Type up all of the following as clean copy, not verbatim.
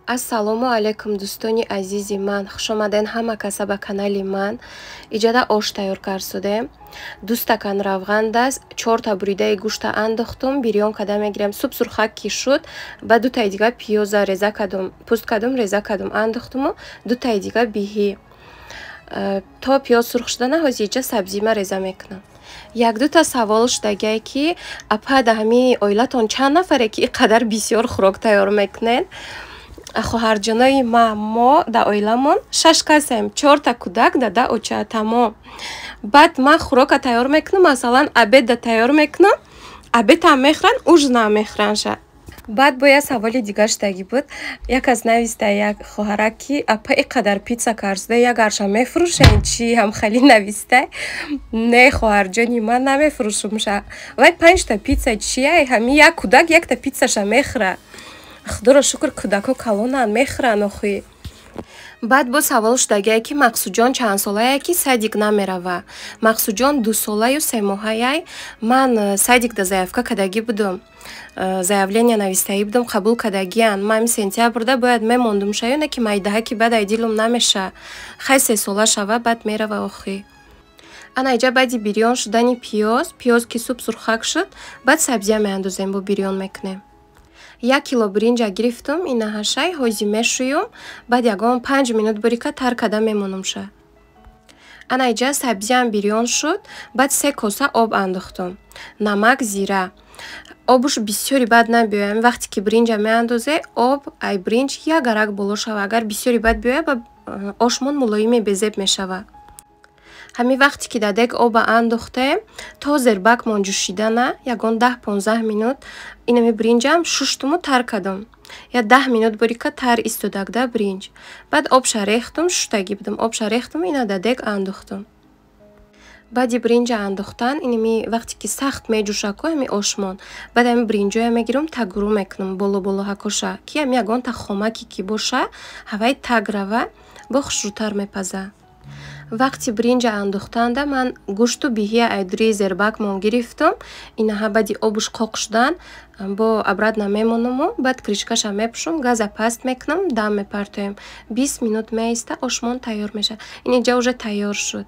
Ассалому алайкум дӯстони азизи ман, хушомаден ҳама каса ба канали ман. Иҷада ош тайёр карсудем. 2 стакан равған даст, 4 та буридаи гӯшта андохтум, бирён када мегирем. Суп сурхак ки шуд, ба 2 таи дига пиёза реза кадум, пӯст кадум, реза кадум андохтуму 2 таи дига биҳӣ. То пиёз сурх шудана ҳози иҷа сабзима реза мекунам. Як-ду та савол шудагае ки апа да ҳами оилатон чанд нафаре ки ин қадар бисёр хӯрок тайёр мекунед? Хоҳарҷонои ма, мо да оиламон 6 касем, 4 та кӯдак, дада, оча, тамом. Баъд ман хӯрока тайёр мекунам, масалан обедда тайёр мекунам, обедам мехӯранд, ужинам мехӯранд. Баъд бо як саволи дигар шудагӣ буд. Як аз нависта як хоҳарак ки апа ин қадар питса карсуда, як арша мефурӯшем чӣ? Ҳамхали нависта. Не, хоҳарҷони ман, намефурӯшумша. Вай 5 та питса чия? Ҳами як кӯдак якта питсаша мехӯрад. Худоро шукр, кӯдакҳо калонанд, мехӯранд охи. Баъд бо савол шудагие ки Мақсудҷон чанд солае ки садик намерава. Мақсудҷон 2 солаю 3 моҳаяй. Ман садикда заявка кардагӣ будум. Заявления навистагӣ будум, қабул кардагиян. Ман ҳами сентябрда бояд мемондум шаю, не ки майдаҳа ки баъд ай дилум намеша. Хай 3 сола шава, баъд мерава охи. Ана иҷа баъди бирён шудани пиёз, пиёз ки суп сурхак шуд, баъд сабзия меандозем, бо бирён мекунем. 1 кило биринҷа гирифтум, ина ҳашай, ҳози мешӯюм, баъд ягон 5 минут бурика тар када мемонумша. Ана иҷа сабзиам бирён шуд, баъд 3 коса об андохтум. Намак, зира. Обуш бисёри бад набиёям. Вақте ки биринҷа меандозе, об ай биринҷ як гарак боло шава. Агар бисёри бад биёя, ба ошмон мулоиме безеб мешава. Ҳамин вақте ки дадек оба андохтем, то зербакмон ҷӯшидана, ягон 10-15 минут, инами биринҷам шуштуму тар кардум. Я 10 минут бурика тар истодагда биринҷ. Баъд обша рехтум, шуштагӣ будум, обша рехтум, ина дадек андохтум. Баъди биринҷа андохтан, инами вақте ки сахт меҷӯшаку ҳами ошмон, баъд ҳами биринҷоя мегирум, тагрӯ мекунум боло-боло ҳакоша, ки ҳами ягон та хомаке ки боша, ҳавай таг рава, бо хушрӯтар мепаза. Вақти биринҷа андохтанда ман гӯшту биҳия айдурии зербакмон гирифтум. Инаҳа баъди обуш қоқ шудан бо обратно мемонуму, баъд кришкаша мепӯшум, газа паст мекунам, дам мепартоем. 20 минут меиста, ошмон тайёр мешавад. Ин иҷа уже тайёр шуд.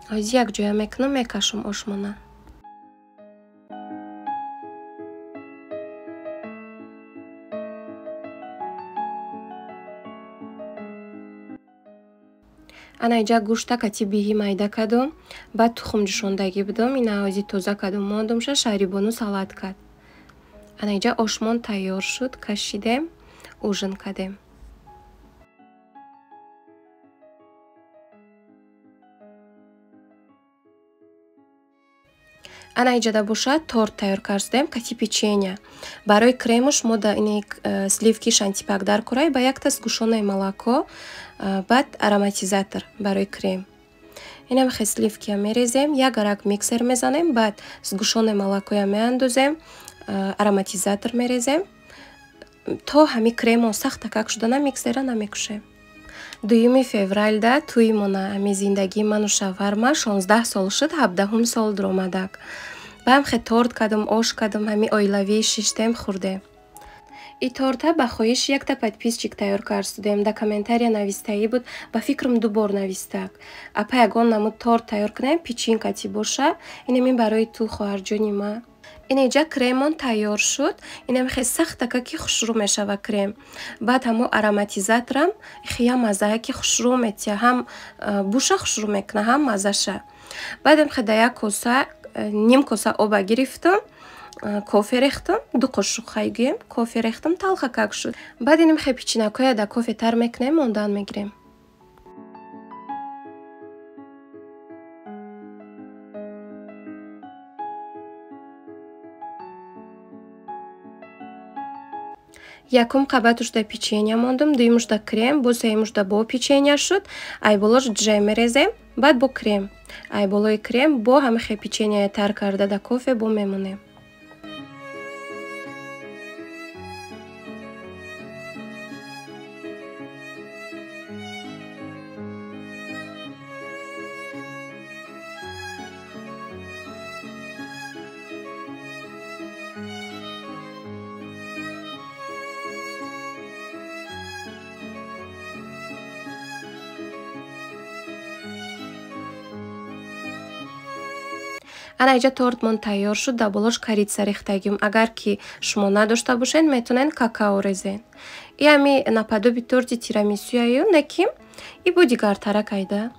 Ҳози якҷоя мекунам, мекашум ошмона. Ана иҷа гӯшта кати биҳӣ майда кардум, баъд тухм ҷӯшондагӣ будум, ина ҳози тоза кардум, мондумша, шаҳрибону салат кард. Ана иҷа ошмон тайёр шуд, кашидем, ужин кардем. Ана иҷада бошад торт тайёр кардем, кати печенья. Барои кремуш мо да ини сливки шантипак дар курай ба якта сгущённое молоко, баъд ароматизатор барои крем. Инам хе сливкия мерезем, як гарак миксер мезанем, баъд сгущённое молокоя меандозем, ароматизатор мерезем. То ҳами кремон сахтакак шудана миксера намекушем. 2 февралда тӯймона ҳами зиндагии ману шавҳарма 16 сол шуд, 17 сол дуромадак. Баъд хе торт кардум, ош кардум, ҳами оилавӣ шиштем, хӯрдем. И торта ба хоҳиши якта подписчик тайёр кард судем. Да комментария навистагӣ буд, ба фикрам 2 бор навистак. Апа ягон намуд торт тайёр кунем, печинка ти боша. Инамин барои ту, хоҳарҷони ма. Ин иҷа кремон тайёр шуд. Инам хе сахтака ки хушрӯ мешава крем. Баъд ҳамо ароматизаторам хия маззае ки хушрӯ метия, ҳам буша хушрӯ мекуна, ҳам маззаша. Баъдам хе да як коса, ним коса оба гирифтум, кофе рехтум, 2 қошуқ хай гӯем, кофе рехтум, талхакак шуд. Баъд инам хе печинакоя да кофе тар мекунем, мондан мегирем. Якум қабатушда печенья мондум, дуюмушда крем, бо сеюмушда бо печенья шуд. Ай болош ҷем мерезем, баъд бо крем. Ай болои крем бо ҳамихе печеньяя тар карда да кофе бо мемонем. Ана иҷа тортмон тайёр шуд, дар болош корица рехтагим. Агар ки шумо надошта бошед, метавонед какао резен. И ами наподоби торти тирамисуяю, неким и бо дигартарак айда.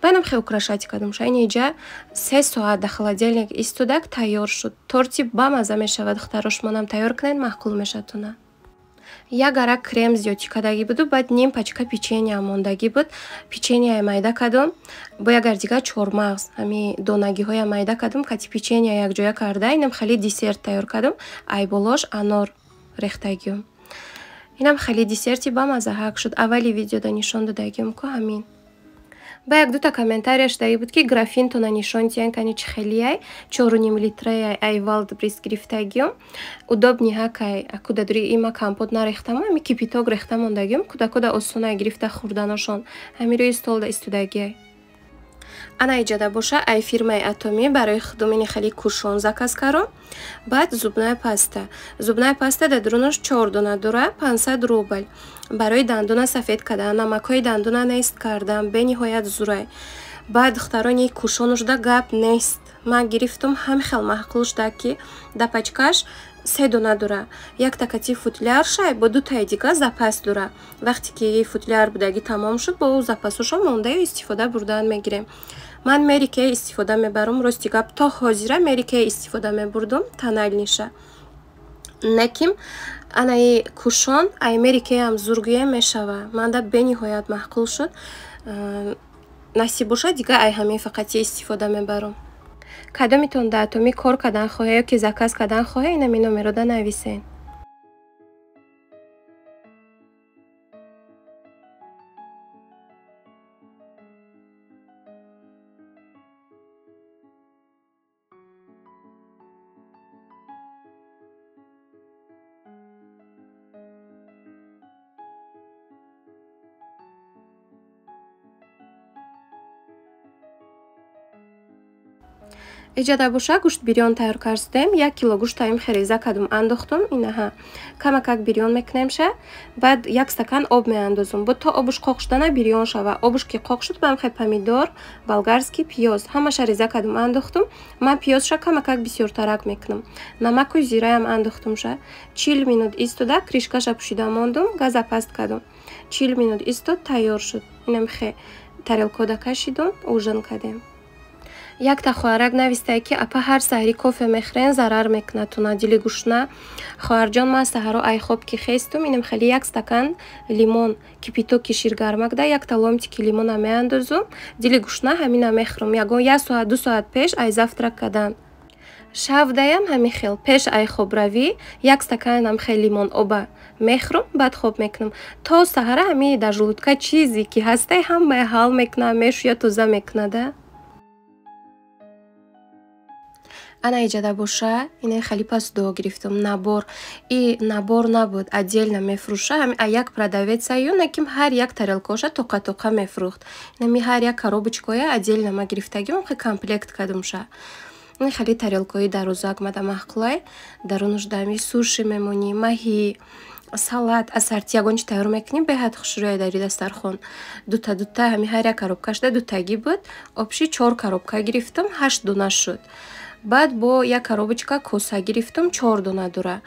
Баъдам хел украшать кардам. Ин иҷа 3 соат дар холодильник истодак тайёр шуд. Торти бамаза мешавад, духтаро, шумонам тайёр кунед, маъқул мешавад. Як гарак крем зиёдтӣ кардагӣ буду, баъд ним пачка печенья мондагӣ буд. Печеньяя майда кардум, бо ягар дигар чормағз, ҳами донагиҳоя майда кардум, кати печенья якҷоя карда, инам хеле десерт тайёр кардум, ай болош анор рехтагиюм. Инам хеле десерти бамазаҳак шуд. Аввали видеода нишон додагиюм ку ҳамин. Ба як дута комментария шудагӣ буд, ки графинтона нишон диҳен, кани чӣ хелияй, 4,5 литрая ай Wildberries гирифтагиюм. Удобный ҳакай, аку дадури има компот нарехтаму, ами кипяток рехта мондагиюм, кӯдакода осонай гирифта хӯрданошон. Ҳами рӯи столда истодагиай. Ана иҷада боша ай фирмаи Атоми барои худум ини хеле кушон заказ кардум. Баъд зубная паста. Зубная паста дар дурунаш 4 дона дора, 500 рубл. Барои дандона сафед кардан, намакҳои дандона нест кардан, бениҳоят зурай. Баъд духтарони кушонушда гап нест. Ман гирифтум, ҳам хел маъқул шуда, ки дар пачкаш 3 дона дора. Якта кати футляр шай, бо дутаи дига запас дора. Вақте ки футляр будагӣ тамом шуд, бо ӯ запасошо мондаю истифода бурдан мегирем. Ман Mary Kay истифода мебарам, рости гап то ҳозира Mary Kay истифода мебурдум, тональныйша. Неким анаи кушон ай Mary Kay ам зургӯе мешава. Манда бениҳоят маъқул шуд. Насиб бошад, дига ай ҳамин фақати истифода мебарам. Кадомитон дар Атоми кор кардан хоҳе ё ки заказ кардан хоҳе, инами номерода нависен. Иҷада боша гӯшт бирён тайёр кардем. 1 кило гӯшт таим хереза кардум, андохтум. Инаҳа камакак бирён мекунемша. Баъд 1 стакан об меандозум. Бо то обуш қоқ шудана бирён шава. Обуш ки қоқ шуд, баъд хе помидор, болгарский пиёз ҳамаша реза кардум, андохтум. Ман пиёзша камакак бисёртарак мекунам. Намаку зираям андохтумша. 40 минут истода, кришкаша пӯшида мондум, газа паст кардум. 40 минут истод, тайёр шуд. Инам хе тарелкода кашидум, ужин кардем. Якта хоҳарак навистае, ки апа ҳар саҳри кофе мехӯрен, зарар мекунад туна дили гушна. Хоҳарҷон, ман саҳаро ай хоб ки хестум, инам хеле 1 стакан лимон кипятоки ширгармакда, якта ломтики лимона меандозум, дили гушна ҳамина мехӯрам. Ягон 1 соат 2 соат пеш ай завтрак кардан. Шавдаям ҳамин хел пеш ай хобравӣ 1 стаканам хел лимон оба мехӯрам, баъд хоб мекунам. То саҳара ҳами дар желудка чизе ки ҳастай ҳамаи ҳал мекунам, мешӯя, тоза мекунада. Ана иҷада боша, ине хеле пасудо гирифтум, набор. И набор набуд, отдельно мефурӯша, ҳами а як продавец аю, наким ҳар як тарелкоша тоқа-тоқа мефурӯхт. Инами ҳар як коробочкоя отдельно ма гирифтагим, хе комплект кардумша. Ин хеле тарелкои дарозак мада маъқулай, дарунаш дами суши мемонӣ, маҳӣ, салат, ассорти ягон чи тайёр мекунӣ, беҳад хушрӯяй дари дастархон. Дута дута ҳами ҳар як коробкашда дутагӣ буд, обши 4 коробка гирифтум, 8 дона шуд. Баъд бо як коробочка коса гирифтум, 4 дона дора.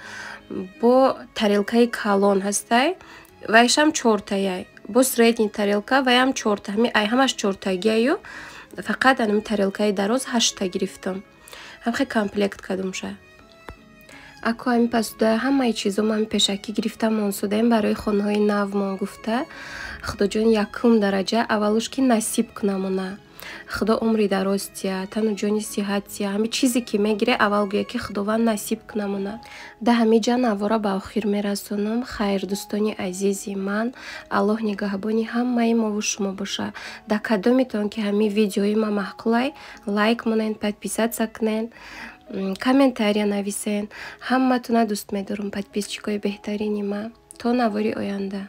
Бо тарелкаи калон ҳастай, вайшам 4таяй. Бо средний тарелка ваям 4та. Ҳами ай ҳамаш 4тагияю, фақат анами тарелкаи дароз 8та гирифтум. Ҳамхе комплект кардумша. Аку ҳами пасуда ҳамаи чизо ман пешакӣ гирифта монсудаем барои хонаҳои навмон гуфта. Худоҷон якум дараҷа аввалуш ки насиб кунамона. Худо умри дароз тия, тану ҷони сиҳат тия. Ҳами чизе ки мегире аввал гӯя ки Худованд насиб кунамона. Да ҳами ҷа навора ба охир мерасонам. Хайр, дӯстони азизи ман, Аллоҳ нигаҳбони ҳамаи мову шумо боша. Да кадомитон ки ҳами видеои ма маъқулай, лайк монен, подписаться кунен, комментария нависен. Ҳаматона дӯст медорам, подписчикои беҳтарини ма. То навори оянда.